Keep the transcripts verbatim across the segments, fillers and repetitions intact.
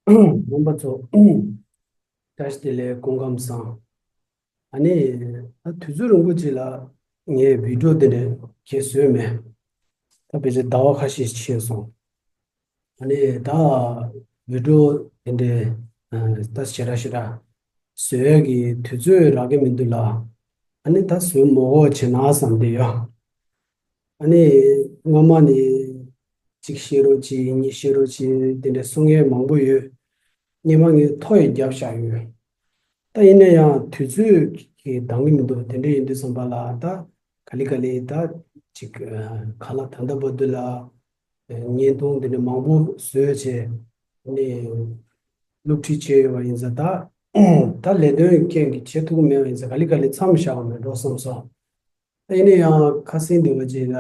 རྣམ་པ་ཚོ། བཀྲ་ཤིས་བདེ་ལེགས། སྐུ་ཁམས་བཟང་། ཨ་ནི། ད་དུས་ཚོད་རིང་པོ་ཅིག་ལ་ངས་བི་ཌིའོ་དེ་འདྲ་གས་བཟོས་མེད། ད་ཕལ་ཆེར་ཟླ་བ་ཁ་ཤས་ཕྱིན་སོང་། ཨ་ནི་ད་བི་ཌིའོ་དེ་འདྲའི་ཨ་ད་ཞེ་དྲག་ཞེ་དྲག་བཟོ་ཡག་གི་དུས་ཚོད་རག་གི་མི་འདུག་ལ། ཨ་ནི་ད་བཟོས་མོ་གོ་བྱེད་ན་བསམ་བསྡད་ཡོད། ཨ་ནི་སྔོན་མ་ནས་གཅིག་བཤད་རོགས་གྱིས། གཉིས་བཤད་རོགས་གྱིས། དེ་འདྲའི་གསུང་མཁན་མང་པོ་ཡོད། སྔོན་མ་ངས་ཐོ་ཡི་རྒྱབ་བཞག་ཡོད། ད་ཡིན་ན་ཡང་དུས་ཚོད་ཀྱིས་འདང་གི་མི་འདུག་དེ་འདྲ་ཡིན་དུས་ཙམ་པ་ལ་ད་ག་ལེ་ག་ལེ་ད་ཅིག་ག་ལ་ད་ལྟ་བར་དུ་ལ་བརྙན་ཐུང་དེ་འདྲ་མང་པོ་བཟོས་བྱས་ནས་སློབ་ཁྲིད་བྱས་ཡོད་པ་ཡིན་ཙང་། ད་ད་ལས་དོན་རྐྱེན་གྱིས་བྱེད་ཐུབ་ཀྱི་མེད་པ་ཡིན་ཙང་ག་ལེ་ག་ལེ་མཚམས་བཞག་པ་མེད་འགྲོ་བསམ་སོང་། ད་ཡིན་ན་ཡང་ཁ་སང་དེ་བ་ཅིག་ལ་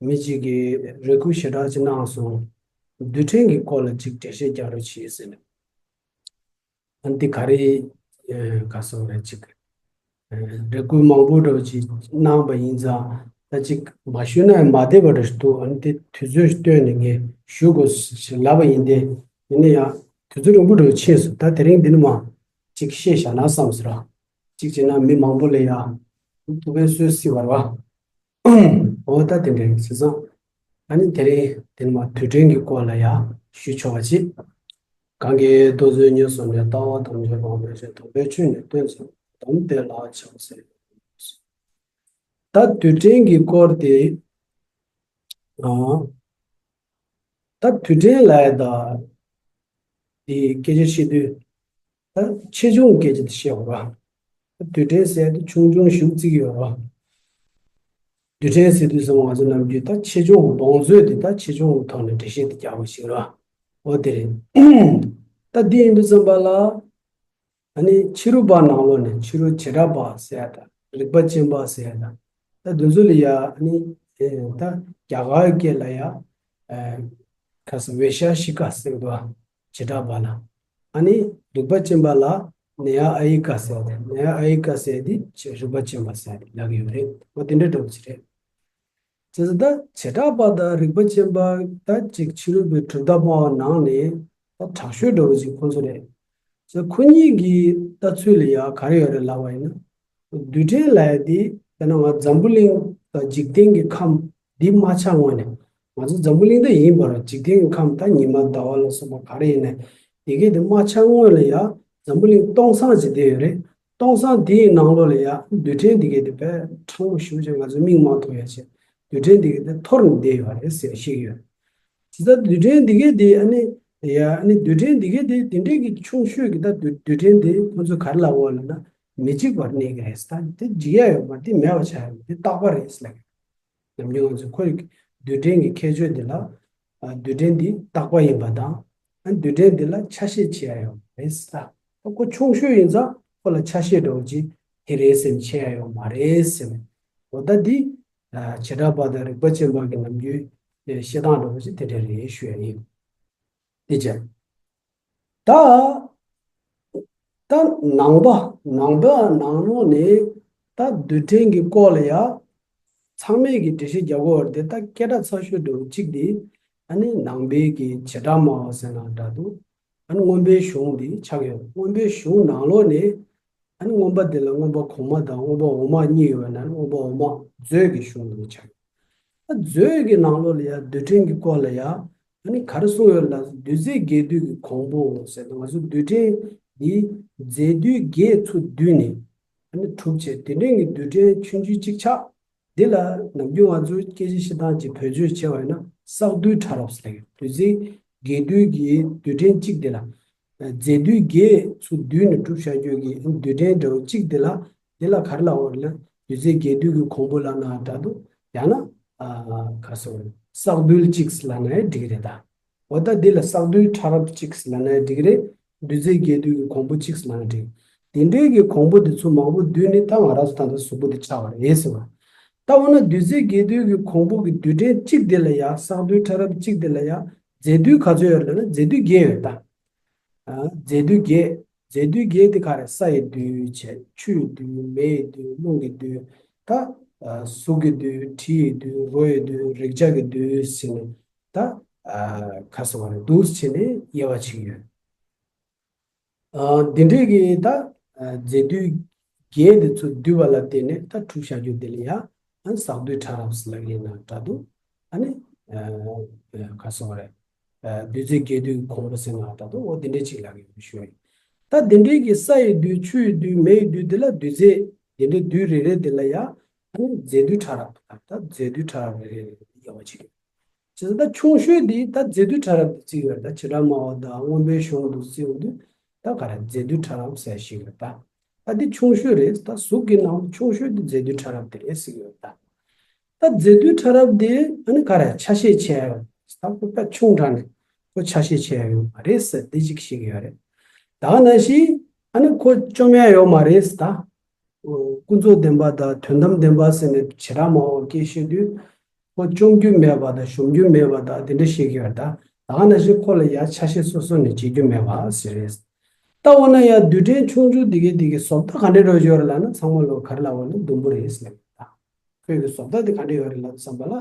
མི་གཅིག་གིས་རེ་སྐུལ་ཞེ་དྲག་ཅིག་གནང་སོང་། རྡུལ་ཕྲན་གྱི་སྐོར་ལ་ཅིག་འགྲེལ་བཤད་རྒྱག་རོགས་གྱིས་ཟེར་ནས། ཨ་འདི་ག་རེ་ཨ་ག་སོང་རེད་ཅིག་ཨ་རེ་སྐུལ་མང་པོ་འདྲ་བོ་ཅིག་གནང་པ་ཡིན་ཙང་ད་ཅིག་མ་ཞུས་ན་ཡང་མ་བདེ་བ་འདྲ་ཞིག་འདུག་ཨ་ནི་དེ་དུས་ཚོད་བཏོན་ནས་ངས་ཞུ་དགོས་ཞེས་ལབ་པ་ཡིན་ཏེ། ཡིན་ན་ཡང་དུས་ཚོད་རིང་པོ་འདྲ་བོ་ཕྱིན་སོང་། ད་དེ་རིང་འདི་ནས་མར་ཅིག་བཤད་བཞག་ན་བསམ་ཟེར་ར། ཅིག་བྱས་ན་མི་མང་པོ་ལ་ཡང་ཐུགས་ཕན་གསོས་སྲིད་པ་རེད་བ། འོ་ད་དེ་འདྲ་ཡིན་ཙང་། ཨ་ནི་དེ་རིང་དེ་ནས་མར་རྡུལ་ཕྲན་གྱི་སྐོར་ལ་ཡང་ཞུ་ཆོག་པ་ཅིག་གང་གིས་ཐུགས་བརྩེ་ཉེར་བཟུང་ནས། ལྟ་བ་ཐམས་ཅད་སྤང་བའི་ཕྱིར། དམ་པའི་ཆོས་ནི་སྟོན་མཛད་པ། དམ་དེ་ལ་ཕྱག་འཚལ་ལོ། ད་རྡུལ་ཕྲན་གྱི་སྐོར་དེ། ཨ། ད་རྡུལ་ཕྲན་ལབ་ཡ་ད། དེ་སྐད་ཆ་བཤད་དུས། ད་ཆེ་ཆུང་སྐད་ཆ་དེ་བཤད་དགོས་ར། ད་རྡུལ་ཕྲན་ཟེར་དུས་ཆུང་ཆུང་ཞེ་པོ་བརྩི་གི་ཡོད་ར། རྡུལ་ཕྲན་ཟེར་དུས་ཙམ་པ་ང་ཚོ་ནམ་རྒྱུན་ད་ཆེ་ཆུང་བང་མཛོད་དེ་ད་ཆེ་ཆུང་གི་ཐོག་ནས་འགྲེལ་བཤད་དེ་རྒྱག་དགོས་ཤིག་ར། འོ་དེ་རེད། ད་འདི་ཡིན་དུས་ཙམ་པ་ལ། ཨ་ནི་ཕྱི་རོལ་པ་ནང་ལོགས་ནས་ཕྱི་རོལ་བྱེ་བྲག་པ་ཟེར་ཡ་དང་རིག་པ་ཅན་པ་ཟེར་ཡ་དང་། ད་འདི་ཚོ་ལ་ཡ་ཨ་ནི་ཨེ་ད་རྒྱ་གར་སྐད་ལ་ཡ་ཨེ་ཁ་ས་བེ་ཤ་ཤི་ཀ་ཟེར་གི་འདུག་བ། བྱེ་བྲག་པ་ལ། ཨ་ནི་རིག་པ་ཅན་པ་ལ་ནེ་ཡ་ཨ་ཡི་ཀ་ཟེར་ཏེ། ནེ་ཡ་ཨ་ཡི་ཀ་ཟེར་ཏེ་རིག་པ་ཅན་པ་ཟེར་ཏེ་ལབ་ཀྱི་ཡོད་རེད། འོ་དེ་འདྲ་འདྲ་པོ་ཅིག་རེད། བྱས་ཙང་ད་བྱེ་བྲག་པ་དང་རིག་པ་ཅན་པ་ད་ཅིག་ཕྱི་རོལ་པའི་གྲུབ་མཐའ་སྤོང་བ་ནང་ནས་ད་དྲག་ཤོས་འདྲ་པོ་ཅིག་ཁོང་ཚོ་རེད། བྱས་ཙང་ཁོ་གཉིས་ཀྱི་ལྟ་ཚུལ་ལ་ཡ་ག་རེ་ཡོད་རེད་ལབ་པ་ཡིན་ན། རྡུལ་ཕྲན་ལབ་ཡ་དེ་དཔེར་ན་ང་འཛམ་བུ་གླིང་དང་འཇིག་རྟེན་གྱི་ཁམས་འདི་མ་ཆགས་སྔོན་ནས། ང་ཚོ་འཛམ་བུ་གླིང་ད་ཡིན་པ་རེད། འཇིག་རྟེན་གྱི་ཁམས་ད་ཉི་མ་ཟླ་བ་ལ་སོགས་པ་ག་རེ་ཡིན་ནའི་དེ་གས་དེ་མ་ཆགས་སྔོན་ལ་ཡ་འཛམ་བུ་གླིང་སྟོང་སང་ཅིག་བསྡད་ཡོད་རེད། སྟོང་སང་དེའི་ནང་ལོགས་ལ་ཡ་རྡུལ་ཕྲན་འདི་གས་དེ་དཔེ་གྲང་མོ་ཞེ་པོ་ཅིག་ང་ཚོ་མིག་མ་མཐོང་ཡ་ཅིག་རྡུལ་ཕྲན་འདི་གས་དེ་འཐོར་ནས་བསྡད་ཡོད་རེད་ཟེར་བཤད་ཀྱི་ཡོད། དེ་ལྟར་རྡུལ་ཕྲན་འདི་གས་དེ་ཨ་ནི་ཡ་ཨ་ནི་རྡུལ་ཕྲན་འདི་གས་དེ་དེ་འདྲས་ཀྱི་ཆུང་ཤོས་ཀྱི་ད་རྡུལ་རྡུལ་ཕྲན་དེ་ཁོ་ཚོས་ག་རེ་ལབ་ཡོད་ལབ་ན་མི་འཇིག་པར་གནས་ཀྱི་རེད་ཟེར། ད་དེ་འཇིག་ཡ་ཡོད་མ་རེད། དེ་མེད་པ་ཆགས་ཡ་མ་རེད། དེ་རྟག་པ་རེད་ཟེར་ལབ་ཀྱི། ནམ་རྒྱུན་ང་ཚོས་ཁོ་ཡི་རྡུལ་ཕྲན་གྱི་ཁྱད་ཆོས་འདི་ལ། ཨ་རྡུལ་ཕྲན་འདི་རྟག་པ་ཡིན་པ་དང་། ཨ་རྡུལ་ཕྲན་འདི་ལ་ཆ་ཤས་ཆེ་ཡ་ཡོད་མ་རེད་ཟེར། ད་ཁོ་ཆུང་ཤོས་ཡིན་ཙང་ཁོ་ལ་ཆ་ཤས་འདྲ་བོ་ཅིག་དེ་རེད་ཟེར་ནས་ཆེ་ཡ་ཡོད་མ་རེད་ཟེར་ནས། འོ་ད་འདི་ཨ་བྱེ་བྲག་པ་དང་རིག་པ་ཅན་པ་གི་ནམ་རྒྱུན་བཤད་སྟངས་འདྲ་བོ་ཅིག་དེ་འདྲ་རེད་ཞུ་ཡ་ཡིན། དེ་བྱས། ད། ད་ནང་པ་ནང་པ་ནང་ལོགས་ནས་ད་རྡུལ་ཕྲན་གྱི་སྐོར་ལ་ཡ་ཚང་མས་ཀྱི་འགྲེལ་བཤད་རྒྱག་གི་ཡོད་རེད་དེ། ད་སྐད་གྲགས་ཚ་ཤོས་འདྲ་བོ་གཅིག་དེ་ཨ་ནི་ནང་པའི་གི་བྱེ་བྲག་སྨྲ་བ་ཟེར་ན་འདྲ་འདུག་ཨ་ནི་མངོན་པའི་གཞུང་འདི་ཆགས་ཡོད། མངོན་པའི་གཞུང་ནང་ལོགས་ནས་ཨ་ནི་མངོན་པ་འདི་ལ་མངོན་པ་གོང་མ་དང་མངོན་པ་འོག་མ་གཉིས་ཡོད་པ་ན་ཨ་ནི་མངོན་པ་འོག་མ་མཛོད་ཀྱི་གཞུང་འདི་ཆགས་ཡོད། ད་མཛོད་ཀྱི་ནང་ལོགས་ལ་ཡ་རྡུལ་ཕྲན་གྱི་སྐོར་ལ་ཡ་ཨ་ནི་ག་རེ་གསུངས་ཡོད་ལབ་ན། རྡུལ་རྫས་བརྒྱད་འདུས་ཀྱི་གོང་བུ་ཟེར་ན། ང་ཚོ་རྡུལ་ཕྲན་འདི་རྫས་རྡུལ་བརྒྱད་ཚུར་བསྡུས་ནས་ཨ་ནི་གྲུབ་བྱས། དེ་འདྲའི་གི་རྡུལ་ཕྲན་ཆུང་ཆུང་གཅིག་ཆགས། འདི་ལ་ནམ་རྒྱུན་ང་ཚོའི་སྐད་ཆ་བཤད་སྟངས་ཀྱི་བེད་སྤྱོད་བྱས་པ་ཡིན་ན་བསགས་རྡུལ་ཕྲ་རབ་ཟེར་གི། རྡུལ་རྫས་བརྒྱད་འདུས་ཀྱི་རྡུལ་ཕྲན་གཅིག་འདི་ལ། རྫས་རྡུལ་བརྒྱད་ཚུར་བསྡུས་ནས་གྲུབ་བཞག་རྒྱུ་གི་རྡུལ་ཕྲན་འདྲ་བོ་གཅིག་འདི་ལ། འདི་ལ་ག་རེ་ལབ་དགོས་རེད་ལབ་ན། རྡུལ་རྫས་བརྒྱད་འདུས་ཀྱི་གོང་བུ་ལབ་ན་འདྲ་འདུག་ཡང་ན། ཨ། ག་རེ་ཟེར་དགོས་རེད། བསགས་རྡུལ་གཅིག་ལབ་ན་ཡང་འགྲིག་གི་རེད་ད། འོ་ད་འདི་ལ་བསགས་རྡུལ་ཕྲ་རབ་གཅིག་ལབ་ན་ཡང་འགྲིག་གི་རེད། རྡུལ་རྫས་བརྒྱད་འདུས་ཀྱི་གོང་བུ་གཅིག་ལབ་ན་འགྲིག་དེ་འདྲའི་གི་གོང་བུ་འདི་ཚོ་མང་པོ་བསྡུས་ནས་ད་ང་རང་ཚོ་ད་ལྟ་གཟུགས་པོ་འདི་ཆགས་པ་རེད་ཟེར་བ། ད་འོ་ན་རྡུལ་རྫས་བརྒྱད་འདུས་ཀྱི་གོང་བུ་གི་རྡུལ་ཕྲན་གཅིག་འདི་ལ་ཡ། བསགས་རྡུལ་ཕྲ་རབ་གཅིག་འདི་ལ་ཡ་རྫས་རྡུལ་ག་ཚོད་ཡོད་རེད་ལབ་ན་རྫས་རྡུལ་བརྒྱད་ཡོད་ད། ཨ། རྫས་རྡུལ་བརྒྱད། རྫས་རྡུལ་བརྒྱད་དེ་ག་རེ། ས་ཡི་རྡུལ་བྱས། ཆུ་ཡི་རྡུལ། མེ་ཡི་རྡུལ། རླུང་གི་རྡུལ། ད། ཨ། གཟུགས་ཀྱི་རྡུལ། དྲི་ཡི་རྡུལ། རོ་ཡི་རྡུལ། རེག་བྱ་གི་རྡུལ་ཟེར་ནས། ད། ཨ། ག་རེ་ཟེར་དགོས་རེད། འདུག་སེ་བྱས་ནས་དབྱེ་བ་ཕྱེ་གི་ཡོད། འདི་འདྲའི་གི་ད་རྫས་བསྡུས་བརྒྱད་དེ་ཚོ་བསྡུས་པ་ལ་བརྟེན་ནས་ད་དྲུག་བྱ་རྒྱུ་དེ་ལ་ཡང་ཟག་བསྡུས་ཕྲ་རབ་ཟེར་ལབ་ཡིན་ན་འདྲ་འདུག་ཨ་ནི་ག་སོགས་རེད། རྡུལ་རྫས་བརྒྱད་བསྡུས་གོང་བུ་ཟེར་ན་འདྲ་འདུག་འོ་དེ་འདྲའི་ཅིག་ལབ་ཡོད་ཞུ་ཡིན། ད་དེ་འདྲའི་གི་ས་ཡི་རྡུལ་ཆུ་ཡི་རྡུལ་མེ་ཡི་རྡུལ་དེ་ལ་རྡུལ་རྫས་དེ་འདྲའི་རྡུལ་རེ་རེ་དེ་ལ་ཡང་ཨ་ནི་རྫས་བསྡུས་ཕྲ་རབ་ད་རྫས་བསྡུས་ཕྲ་རབ་རེ་རེ་རེ་ཡོད་པ་ཅིག་ཡོད། བྱས་ཙང་ད་ཆུང་ཤོས་འདི་ད་རྫས་བསྡུས་ཕྲ་རབ་ཏུ་བརྩི་ཡོད་རེད། ད་བྱེ་བྲག་སྨྲ་བ་དང་མངོན་པའི་གཞུང་དུ་བརྩི་ཡོང་དུས་ད་ག་རེ་རྫས་བསྡུས་ཕྲ་རབ་ཟེར་ཞིག་ཡོད་ད། ད་འདི་ཆུང་ཤོས་རེད། ད་གཟུགས་ཀྱི་ནང་ཆུང་ཤོས་འདི་རྫས་བསྡུས་ཕྲ་རབ་དེ་རེད་ཟེར་གྱི་ཡོད་ད། ད་རྫས་བསྡུས་ཕྲ་རབ་དེ་ཨ་ནི་ག་རེ་ཆ་ཤས་ཆེ་ཡ་ཡོད་ད། ཁོ་དཔེ་ཆུང་དྲགས་ནས་ཁོ་ཆ་ཤས་ཆེ་ཡ་ཡོད་མ་རེད་ཟེར་འདི་ཅིག་ཤེས་ཀྱི་ཡོད་རེད། ད་ག་ནང་བཞིན་ཨ་ནི་ཁོ་བཅོམ་ཡ་ཡོད་མ་རེད་ཟེར་ད། ཀུན་རྫོབ་བདེན་པ་དང་དོན་དམ་བདེན་པ་ཟེར་ནས་བྱེ་བྲག་སྨྲ་བ་སྐད་བཤད་དུས། ཁོ་བཅོམ་རྒྱུ་མེད་པ་དང་གཞོམ་རྒྱུ་མེད་པ་དང་དེ་འདྲ་བཤད་ཀྱི་ཡོད་ད། ད་ག་ནང་བཞིན་ཁོ་ལ་ཡང་ཆ་ཤས་སོ་སོ་ནས་འབྱེད་རྒྱུ་མེད་པ་ཟེར་རེད། ད་འོ་ན་ཡང་རྡུལ་ཕྲན་ཆུང་ཆུང་དེ་གའི་དེ་གའི་བཟོ་ལྟ་ག་འདྲ་འདྲ་ཡོད་རེད་ལབ་ན་ཚང་མ་ལོ་ག་རེ་ལབ་པ་ན་ཟླུམ་པོ་རེད་ཟེར་ལབ་ད། ཁོས་གི་བཟོ་ལྟ་དེ་ག་འདྲ་ཡོད་རེད་ལབ་བསམ་པ་ལ་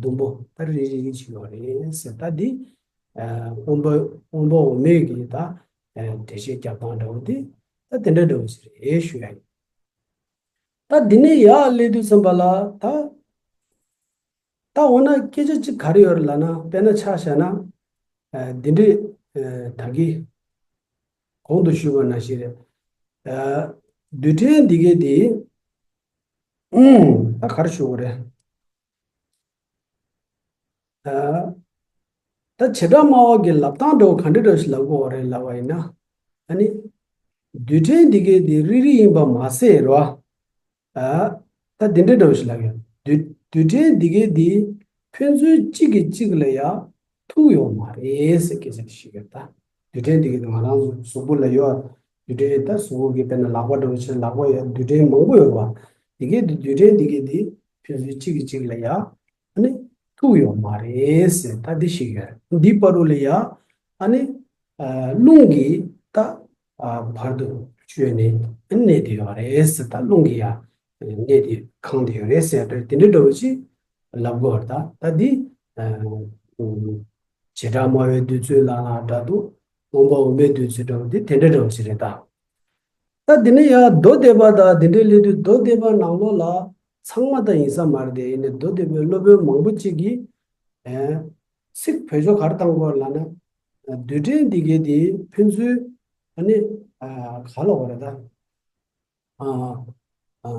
ཟླུམ་པོ་ད་རེ་རེ་རེ་ཅིག་ཡོད་རེད་ཟེར། ད་འདི་སྔོན་པོ་སྔོན་པོ་འོ་མའི་གི་ད་འགྲེལ་བཤད་རྒྱབ་སྟངས་འདྲ་བོ་དེ་ད་དེ་འདྲ་འདྲ་བོ་ཞིག་རེད་ཞུ་ཡ་ཡིན། ད་འདི་ནས་ཡར་སླེབས་དུས་ཙམ་པ་ལ་ད་ད་འོ་ན་སྐད་ཆ་གཅིག་ག་རེ་ཡོད་རེད་ལབ་ན། དཔེར་ན་ཆ་བཞག་ན་འདི་འདྲས་ད་གིན་གོང་དུ་ཞུས་པ་ནང་བཞིན་རེད། རྡུལ་ཕྲན་འདི་གའི་དེ་ད་ག་རེ་ཞུ་དགོས་རེད། ད་བྱེ་བྲག་སྨྲ་བ་གི་ལབ་སྟངས་འདྲ་བོ་ག་འདྲ་འདྲ་ཞིག་ལབ་དགོས་རེད་ལབ་པ་ཡིན་ན། ཨ་ནི་རྡུལ་ཕྲན་འདི་གའི་དེ་རིལ་རིལ་ཡིན་པ་མ་ཟད་རེད་བ། ད་འདི་འདྲ་འདྲ་བོ་ཞིག་ལབ་ཡོད། རྡུལ་རྡུལ་ཕྲན་འདི་གའི་དེ་ཕན་ཚུན་གཅིག་གིས་གཅིག་ལ་ཡང་ཐུག་ཡོད་མ་རེད་ཟེར་སྐད་ཆ་དེ་ཞིག་ཡོད་ད། རྡུལ་ཕྲན་འདི་གའི་དེ་ང་རང་ཚོ་གཟུགས་པོ་ལ་ཡོད། རྡུལ་ཕྲན་ད་གཟུགས་པོ་གི་དཔེར་ན་ལག་པ་འདྲ་བོ་བྱས་ལག་པ་ཡོད། རྡུལ་ཕྲན་མང་པོ་ཡོད་པ། འདི་གའི་དེ་རྡུལ་ཕྲན་འདི་གའི་དེ་ཕན་ཚུན་གཅིག་གིས་གཅིག་ལ་ཡང་ཨ་ནི་ཐུག་ཡོད་མ་རེད་ཟེར་ད་འདི་ཞིག་ཡོད། འདི་བར་དུ་ལ་ཡ་ཨ་ནི་རླུང་གིས་ད་བར་དུ་བཅོས་ནས་གནས་བསྡད་ཡོད་རེད་ཟེར། ད་རླུང་གིས་ཡ་གནས་བསྡད་གང་བསྡད་ཡོད་རེད་ཟེར་ཡ་དེ་འདྲ་འདྲ་བོ་ཞིག་ལབ་དགོས་རེད། ད་ད་འདི་བྱེ་བྲག་སྨྲ་བའི་རྡུལ་ཚོད་ལ་ལ་འདྲ་འདུག་སྔོན་པོ་འོ་མའི་རྡུལ་ཚོད་འདྲ་བོ་འདི་དེ་འདྲ་འདྲ་བོ་ཞིག་རེད་ད། ད་འདི་ནས་ཡང་མདོ་སྡེ་པ་དང་དེ་འདྲའི་སླེབས་དུས་མདོ་སྡེ་པ་ནང་ལོགས་ལ་ཚང་མ་ད་ཡིན་ས་མ་རེད་དེ། ཡིན་ནའི་མདོ་སྡེ་པའི་སློབ་དཔོན་མང་པོ་ཅིག་གིས་ཨེ་ཚིག་བེད་སྤྱོད་ག་རེ་བཏང་དགོས་ལབ་ན། རྡུལ་ཕྲན་འདི་གའི་དེ་ཕན་ཚུན་ཨ་ནི་ཨ་ག་ལབ་དགོས་རེད་ད། ཨ་ཨ་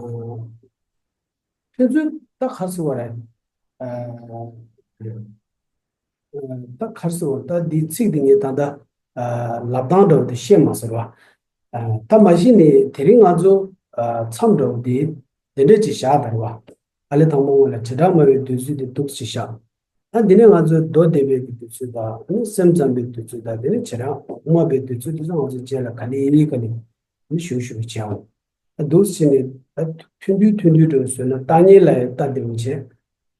ཕན་ཚུན་ད་ག་རེ་ཟེར་དགོས་རེད། ཨ་ད་ག་རེ་ཟེར་དགོས་རེད། ད་འདི་ཚིག་འདི་ངས་ད་ལྟ་ཨ་ལབ་སྟངས་འདྲ་བོ་དེ་ཤེས་མ་སོང་བ། ཨ་ད་མ་གཞི་ནས་དེ་རིང་ང་ཚོ་ཨ་མཚམས་འདྲ་བོ་དེ་འདི་འདྲ་ཅིག་བཞག་པ་རེད་བ། ཨ་ལས་དང་པོ་ངོས་ལ་བྱེ་བྲག་སྨྲ་བའི་རྡུལ་ཚོད་དེ་འདུག་ཅིག་བཞག་ད་འདི་ནས་ང་ཚོས་མདོ་སྡེ་པའི་གི་རྡུལ་ཚོད་དང་ཨ་ནི་སེམས་ཙམ་པའི་རྡུལ་ཚོད་དང་དེ་ནས་བྱེ་བྲག་སྨྲ་བའི་རྡུལ་ཚོད་དེ་ཚོ་ང་ཚོས་རྗེས་ལ་ག་ལེ་ག་ལེ་ཨ་ནི་ཞུ་ཞུ་བྱས་འོང་། ད་འདུག་ཟེར་ནས་ད་ཐུང་ཐུང་ཐུང་ཐུང་འདྲ་བོ་བཟོས་ན་ལྟ་ཉན་ལ་ཡང་ལྟ་བདེ་བོ་བྱས།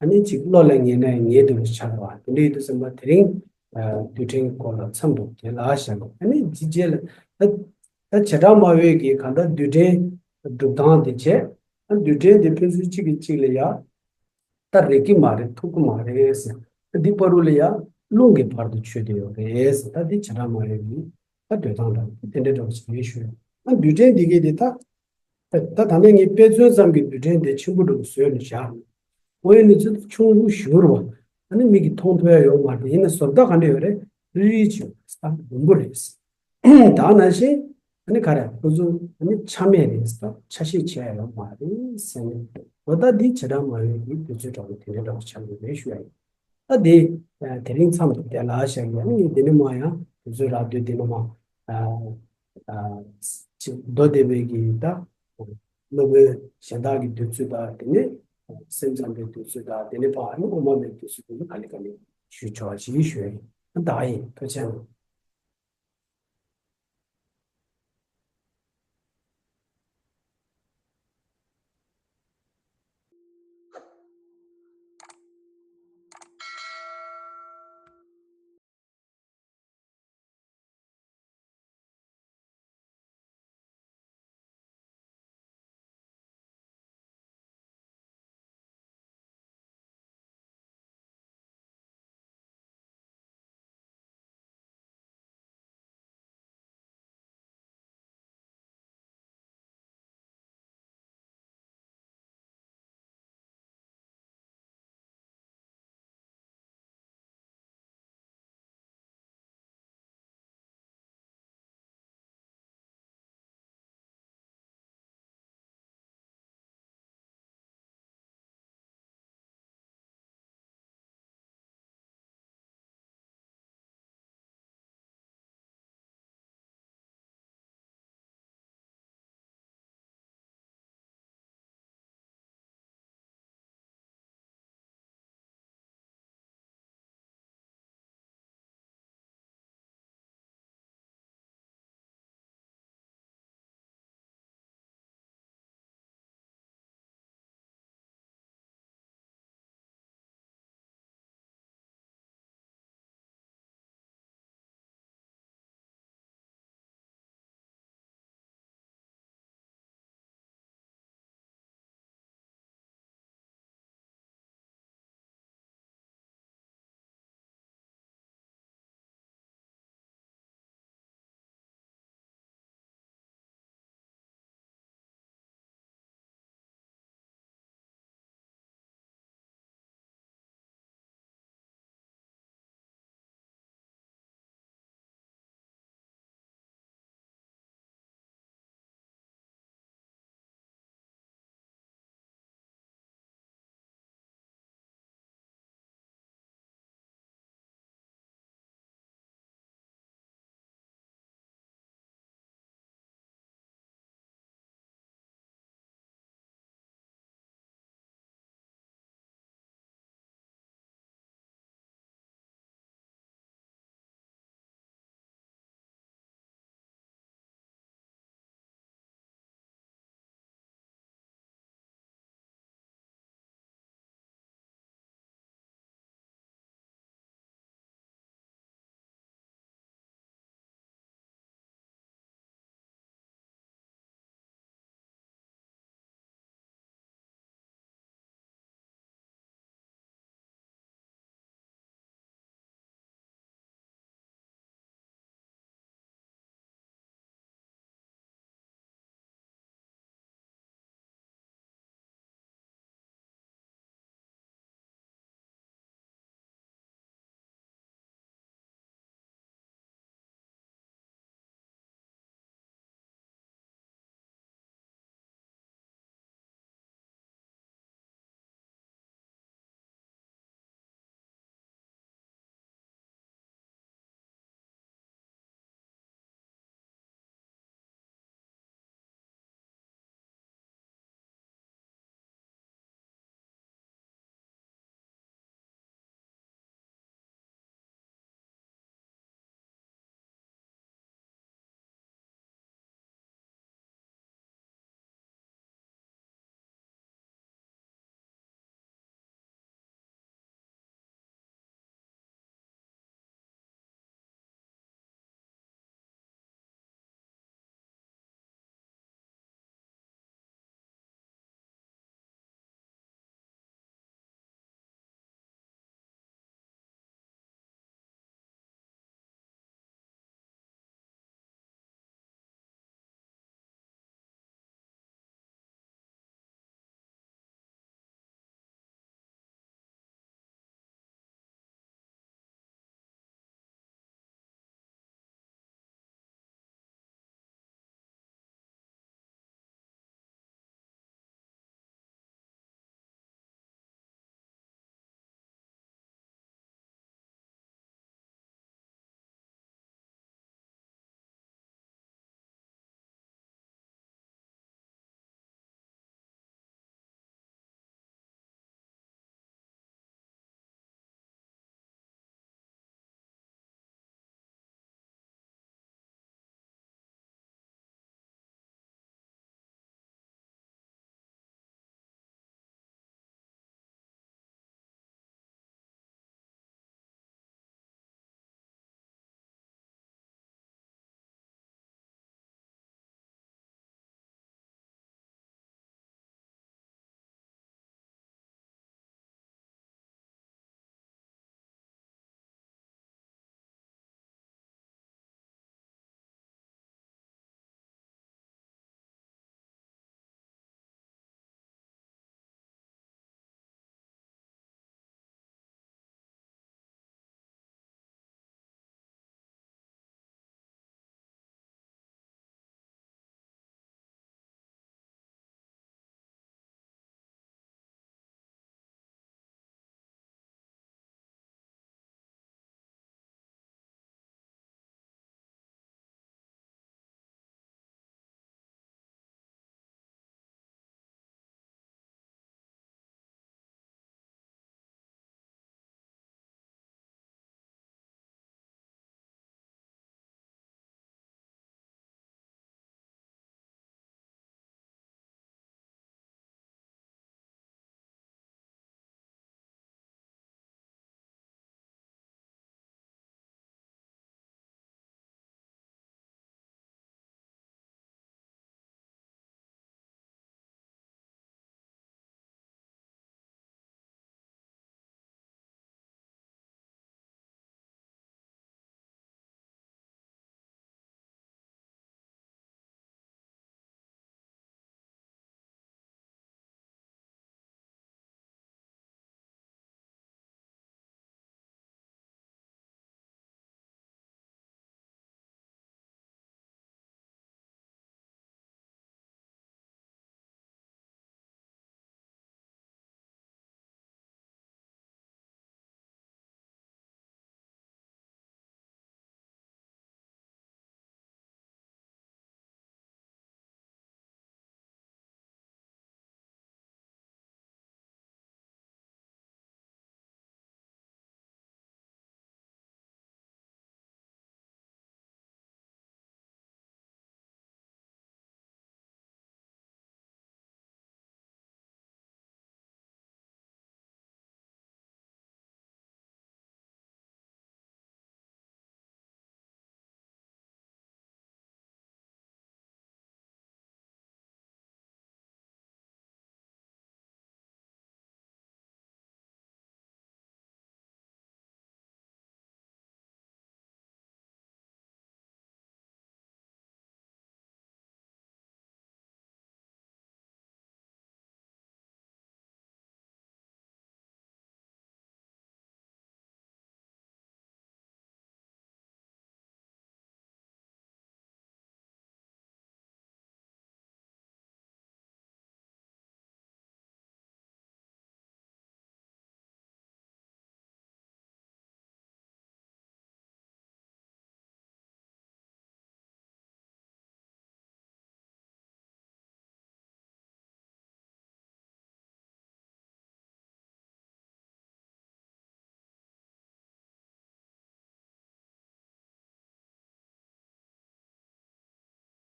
ཨ་ནི་ཅིག་བློ་ལ་ངེས་ན་ཡང་ངེས་བདེ་བོ་ཆགས་པ་དེ་འདྲ་ཡིན་དུས་ཙམ་པ་དེ་རིང་རྡུལ་ཕྲན་གྱི་སྐོར་ལ་མཚམས་འདྲ་བོ་དེ་ལ་བཞག་ནས། ཨ་ནི་ཅིག་རྗེས་ལ་ད་ད་བྱེ་བྲག་སྨྲ་བའི་གི་གང་ལྟར་རྡུལ་ཕྲན་སྒྲུབ་སྟངས་དེ་བྱས། ཨ་རྡུལ་ཕྲན་དེ་ཕན་ཚུན་གཅིག་གིས་གཅིག་ལ་ཡ་ད་རེག་གི་མ་རེད། ཐུག་གི་མ་རེད་ཟེར། ད་འདི་བར་དུ་ལ་ཡ་རླུང་གིས་བར་དུ་ཆོད་བསྡད་ཡོད་རེད་ཟེར། ད་འདི་བྱེ་བྲག་སྨྲ་བའི་གི་ད་འདོད་སྟངས་འདྲ་བོ་དེ་འདྲ་འདྲ་བོ་ཞིག་རེད་ཞུ། ཨ་རྡུལ་ཕྲན་འདི་གའི་དེ་ད་ད་ད་ནས་ངས་དཔེ་མཚོན་ཙམ་གྱི་རྡུལ་ཕྲན་དེ་ཆེན་པོ་འདྲ་བོ་བཟོས་ནས་བཞག་འོ་ཡ་ནི་ཚོད་ཆུང་ངུ་ཞུ་རུ་བ། ཨ་ནི་མིག་གིས་མཐོང་ཐུབ་ཡ་ཡོད་མ་རེད། ཡིན་ན་བཟོ་ལྟ་ག་འདྲ་ཡོད་རེད། རིལ་རིལ་ཅིག་ཡོད་རེད། ད་ལྡུམ་པོ་རེད། ད་ནང་བཞིན་ཨ་ནི་ག་རེ་ཁོ་ཚོ་ཨ་ནི་ཆ་མེད་རེད་ཟེར། ཆ་ཤས་ཆེ་ཡ་ཡོད་མ་རེད་ཟེར་ནས། འོ་ད་འདི་བྱེ་བྲག་སྨྲ་བའི་གི་རྡུལ་ཚོད་འདྲ་བོ་དེ་འདྲ་འདྲ་བོ་ཆགས་ཡོད་རེད་ཞུ་ཡ་ཡིན། ད་དེ་དེ་རིང་མཚམས་དེ་ལ་བཞག་ཡ་ནི་འདི་ནི་མ་ཡང་དུས་ཚོད་རག་དུས་འདི་ནི་མ་ཅིག་མདོ་སྡེ་པའི་གི་ད་སློབ་དཔོན་གཞན་དག་གི་རྡུལ་ཚོད་དང་དེ་ནི་སེམས་ཙམ་པའི་རྡུལ་ཚོད་དང་དེ་ནི་ཕར་ནི་དབུ་མ་པའི་རྡུལ་ཚོད་དེ་ནི་ག་ལེ་ག་ལེ་ཞུས་ཆོག་ཅིག་ཞུ་ཡ་ཡིན། ད་ཡིན། ཐུགས་རྗེ་ཆེ།